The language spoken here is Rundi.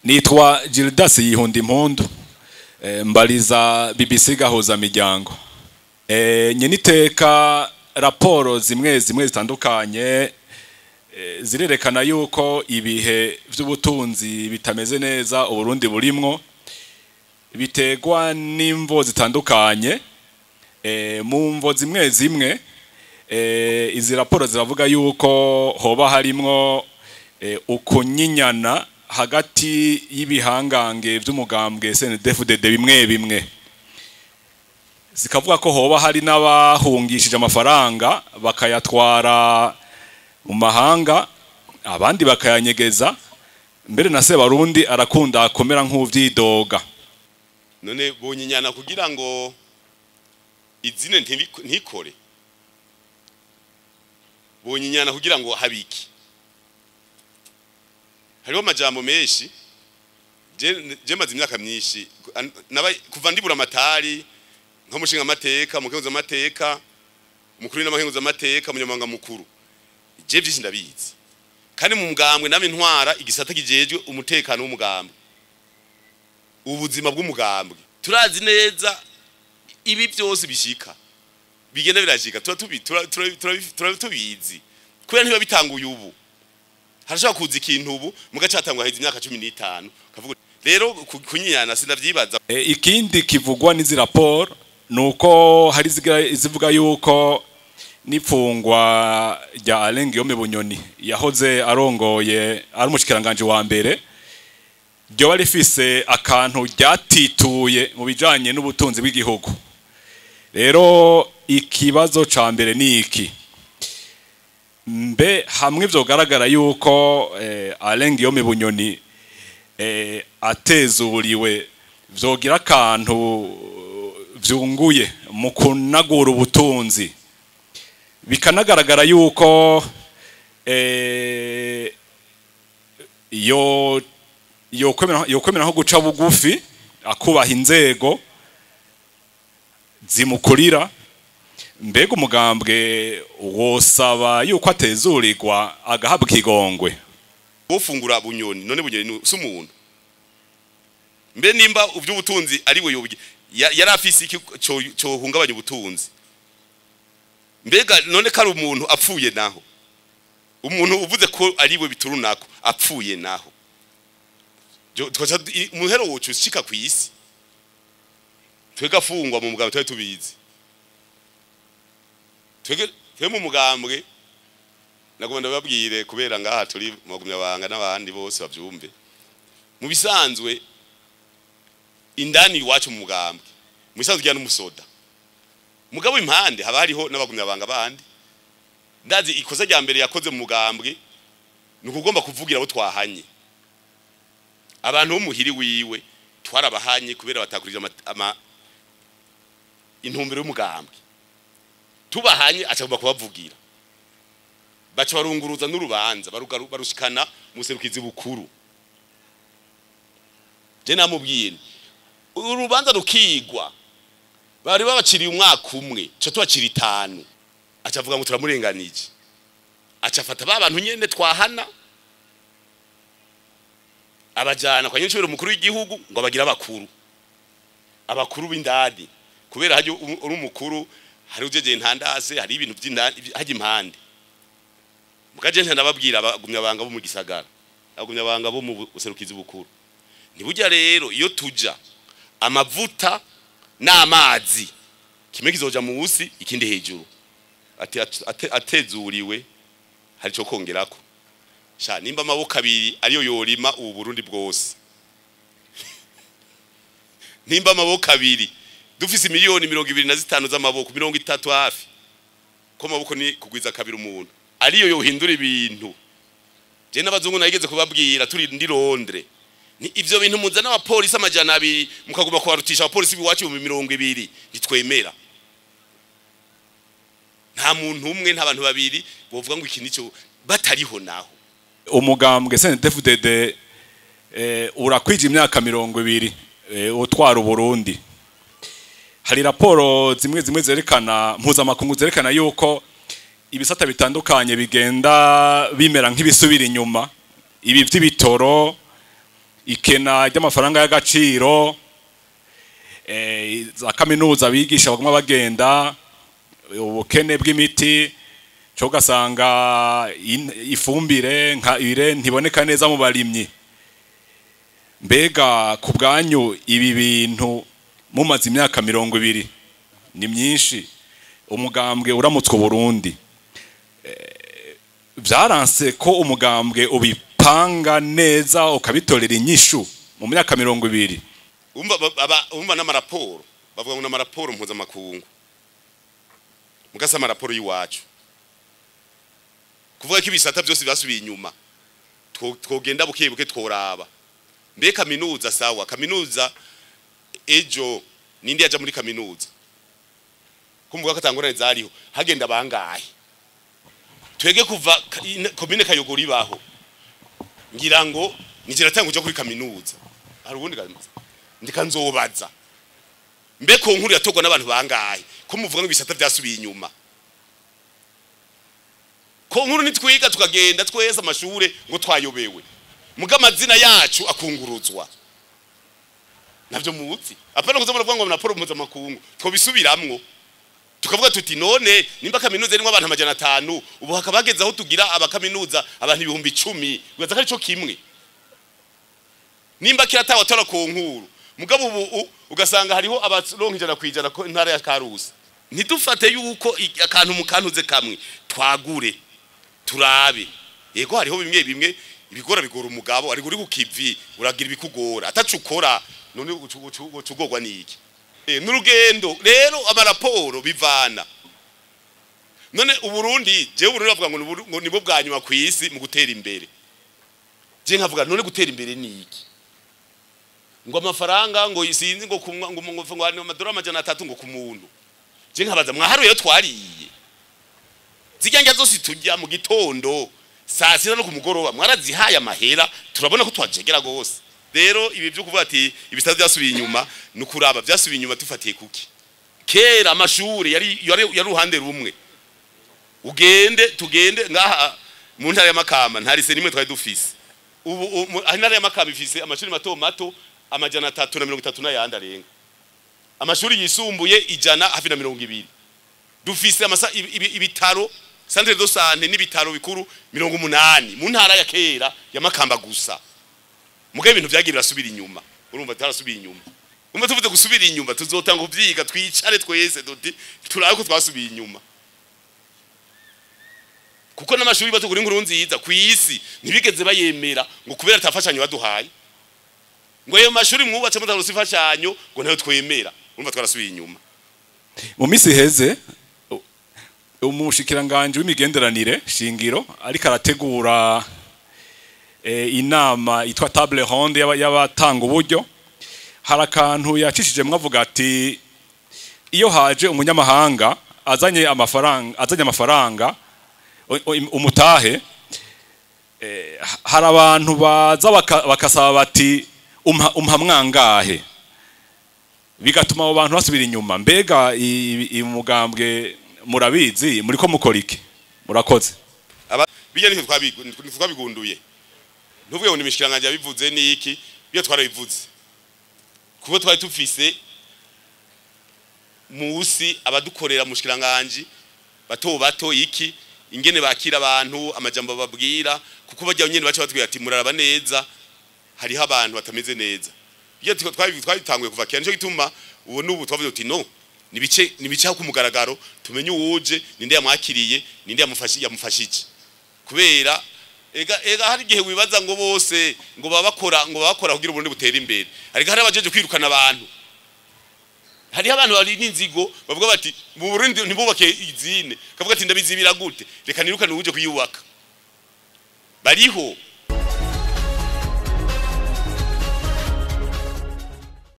Nitwa Gildas Yihunda Impundu, mbariza BBC Gahuza Miryango. Nyeniteka, raporo zimwe zimwe zitandukanye zirerekana yuko ibihe vy'ubutunzi bitameze neza Uburundi burimwo, biterwa n'imvo zitandukanye. Mu mvo zimwe zimwe, izi raporo ziravuga yuko hoba harimwo ukunyinyana hagati y'ibihangange vy'umugambwe CNDD-FDD bimwe bimwe. Zikavuga ko hoba hari n'abahungishije amafaranga bakayatwara mu mahanga, abandi bakayanyegeza, mbere na Sebarundi arakunda komera nk'uvyidoga. None bonyinyana kugira ngo izine ntikore? Bonyinyana kugira ngo habiki? Hariho amajambo menshi. Je maze imyaka myinshi kuva ndibura amatari nko mushinga amateka, mukenguza amateka, umukuru n'amakenguza amateka, umunyamabanga mukuru. Je vyinshi ndabizi, kandi mu mugambwe name ntwara igisata kijejwe umutekano w'umugambwe, ubuzima bw'umugambwe. Turazi neza ibi byose bishika, bigenda birashika, tuba tubizi, kubera ntiba bitanguye ubu. Harashobora kuza ikintu ubu mugacatangwa haheze imyaka 15. Kavuga rero kunyinyana sindavyibaza. Ikindi kivugwa n'izi raporo nuko hari izivuga yuko n'ipfungwa rya Alain Guillaume Bunyoni, yahoze arongoye, ari umushikiranganje wa mbere, ryoba rifise akantu ryatituye mu bijanye n'ubutunzi bw'igihugu. Rero ikibazo ca mbere ni iki: mbe hamwe vyogaragara yuko Alain Guillaume Bunyoni atezuriwe, vyogira akantu vyunguye mu kunagura ubutunzi, bikanagaragara yuko yokwemera nko guca bugufi akubaha inzego zimukurira, mbega umugambwe wosaba yuko atezurirwa agahabwa ikigongwe? Wofungura Bunyoni? None Bunyoni si umuntu? Mbe nimba uby'ubutunzi ari we yobye, yari afise iki cyo hungabanya ubutunzi? Mbega none ko ari umuntu, apfuye naho, umuntu uvuze ko ari we biturunako apfuye naho, umuhero wocu ushika ku isi? Twega afungwa mu mugambwe twari tubizi. Twege twe mu mugambwe, nagomba ndababwire, kubera ngaha turi mu bagumyabanga n'abandi bose bavyumve, mu bisanzwe indani iwacu mu mugambwe, mu bisanzwe ujya n'umusoda, mugabo impande haba hariho n'abagumyabanga bandi. Ndazi ikosa rya mbere yakoze mu mugambwe ni ukugomba kuvugira abo twahanye. Abantu b'umuhiri wiwe twarabahanye kubera batakurije intumbero y'umugambwe. Tubahanye, acagomba kubavugira, baca barunguruza n'urubanza, barushikana mu serukizi bukuru. Je namubwiye nti, urubanza rukigwa, bari babaciriye umwaka umwe, ca tubacira 5. Aca avuga ngo turamurenganije, aca afata ba bantu nyene twahana, abajana kwa nyincubiro umukuru w'igihugu ngo abagira abakuru, abakuru b'indadi, kubera hajya uri umukuru hari ujejeye intandase, hari ibintu by'indani hajya impande. Mukaje nta ndababwira abagumya banga bo mu gisagara, abagumya banga bo mu buserukizi bukuru, ntibujya rero iyo tuja amavuta n'amazi, kimwe kizoja musi, ikindi hejuru. Ati atezuriwe hari cyo kongerako. Sha, nimba amaboko abiri ariyo yorima ubu Burundi bwose, nimba amaboko abiri, dufise miliyoni 25 z'amaboko, 30 hafi, ko amaboko ni kugwiza kabiri umuntu, ariyo yohindura ibintu. Je n'abazungu nageze kubabwira turi ndi Londres, ni ivyo bintu muzana abapolisi 200 mukaguma kubarutisha abapolisi biwacu 20,000, ntitwemera. Nta muntu umwe, nta bantu babiri bovuga ngo iki nico batariho naho. Umugambwe CNDD-FDD urakwije imyaka 20 utwara Uburundi. Hari raporo zimwe zimwe zerekana, mpuzamakungu, zerekana yuko ibisata bitandukanye bigenda bimera nk'ibisubira inyuma, ibi vy'ibitoro. Ikena ry'amafaranga y'agaciro, za kaminuza abigisha baguma bagenda, ubukene bw'imiti, cyo ugasanga ifumbire nka ire ntiboneka neza mu barimyi. Mbega ku bwanyu ibi bintu mumaze imyaka 20 ni myinshi, umugambwe uramutswe Burundi, vyaranse ko umugambwe ubipanga neza ukabitorera inyishu mu myaka 20? Umva n'amaraporo bavuga ngo n'amaraporo mpuzamakungu, mugasa amaraporo y'iwacu kuvuga ko ibisata byose byasubiye inyuma. Twogenda buke buke tworaba mbe kaminuza, sawa kaminuza ejo ninde yaja muri kaminuza kumvuga ko atangorane zariho, hagenda bangahe? Twege kuva komine Kayogoro ibaho ngira ngo nigera tanga uja kuri kaminuza, hari ubundi ndika nzobaza mbe ko nkuru yatogwa n'abantu bangahe ko muvuga ngo ibisata byasubiye inyuma? Ko nkuru nitwiga tukagenda twese amashure ngo twayobewe, muga amazina yacu akunguruzwa navyo muzi. Apana kuza muravuga ngo na poro mpuzamakungu, twobisubiramwo tukavuga tuti none nimba kaminuza irimwo abantu 500 ubu hakabageza aho tugira abakaminuza abantu 10,000, ugaza ko arico kimwe. Nimba kiratawa tora ku nkuru, mugabo ubu ugasanga hariho abaronka 100% ko intara ya Karusi. Ntidufate yuko akantu mukantuze kamwe, twagure turabe. Yego hariho bimwe bimwe ibigora bigora umugabo, ariko uri kukivi uragira ibikugora atacukora, none ucugorwa niki? N'urugendo rero amaraporo bivana. None Uburundi, jewe Uburundi bavuga ngo nibo bwa nyuma ku isi mu gutera imbere. Je nkavuga none gutera imbere ni iki? Ngo amafaranga ngo isinzi ngo kumwa ngo ngo amadolari 300 ngo ku muntu. Je nkabaza mwaharuye twariye. Zijyanja zose tujya mu gitondo saa sita no ku mugoroba mwarazihaye amahera, turabona ko twajegera gose. Rero ibi byo kuvuga ati ibisata byasubiye inyuma nukuraba byasubiye inyuma tufatiye kuki? Kera amashuri yari ruhande rumwe, ugende tugende ngaha mu ntara ya Makamba ntari se nimwe twari dufise. Ubu intara ya Makamba ifise amashuri mato mato 330 n'ayandi arenga, amashuri yisumbuye 120. Dufise ibitaro centre de santé n'ibitaro bikuru 80 mu ntara ya kera ya Makamba gusa. Mugabe ibintu vyagiye birasubira inyuma, urumva tarasubiye inyuma. Umva tuvuze gusubira inyuma tuzotanga kuvyiga twicare twese duti turabe ko twasubiye inyuma. Kuko n'amashuri batugura inkuru nziza kwisi ntibigeze bayemera ngo kubera tafashanyo baduhaye, ngo ayo mashuri mwubatse mutaronse imfashanyo ngo nayo twemera. Urumva twarasubiye inyuma. Mu misi heze umushikiranganje w'imigenderanire shingiro ariko arategura inama itwa table ronde y'abatanga uburyo, hari akantu yacishije mwavuga ati iyo haje umunyamahanga azanye amafaranga umutahe, hari abantu baza bakasaba bati umpa mwangahe, bigatuma abo bantu basubira inyuma. Mbega imugambwe murabizi muriko mukora iki? Murakoze. Bijya ntitwabigunduye, ntuvuge ngo nimishikiranganje yabivuze niki, byo twarabivuze kuko twari tufise musi abadukorera mushikiranganje bato bato iki ingene bakira abantu amajambo babwira, kuko bajya nyene baca batubwira ati muraraba neza hariho abantu batameze neza. Iyo twabitanguye kuva kera, nico gituma ubu n'ubu twavuze uti no nibice ku mugaragaro tumenye uwuje ninde yamwakiriye ninde yamufashije. Kubera ega hari igihe wibaza ngo bose ngo babakora kugira uburundi butere imbere, ariko hari abajeje kwirukana abantu, hari abantu bari n'inzigo bavuga bati mu Burundi ntibubake izine, kavuga ati ndabizibira gute, reka nirukane uje kuyubaka. Bariho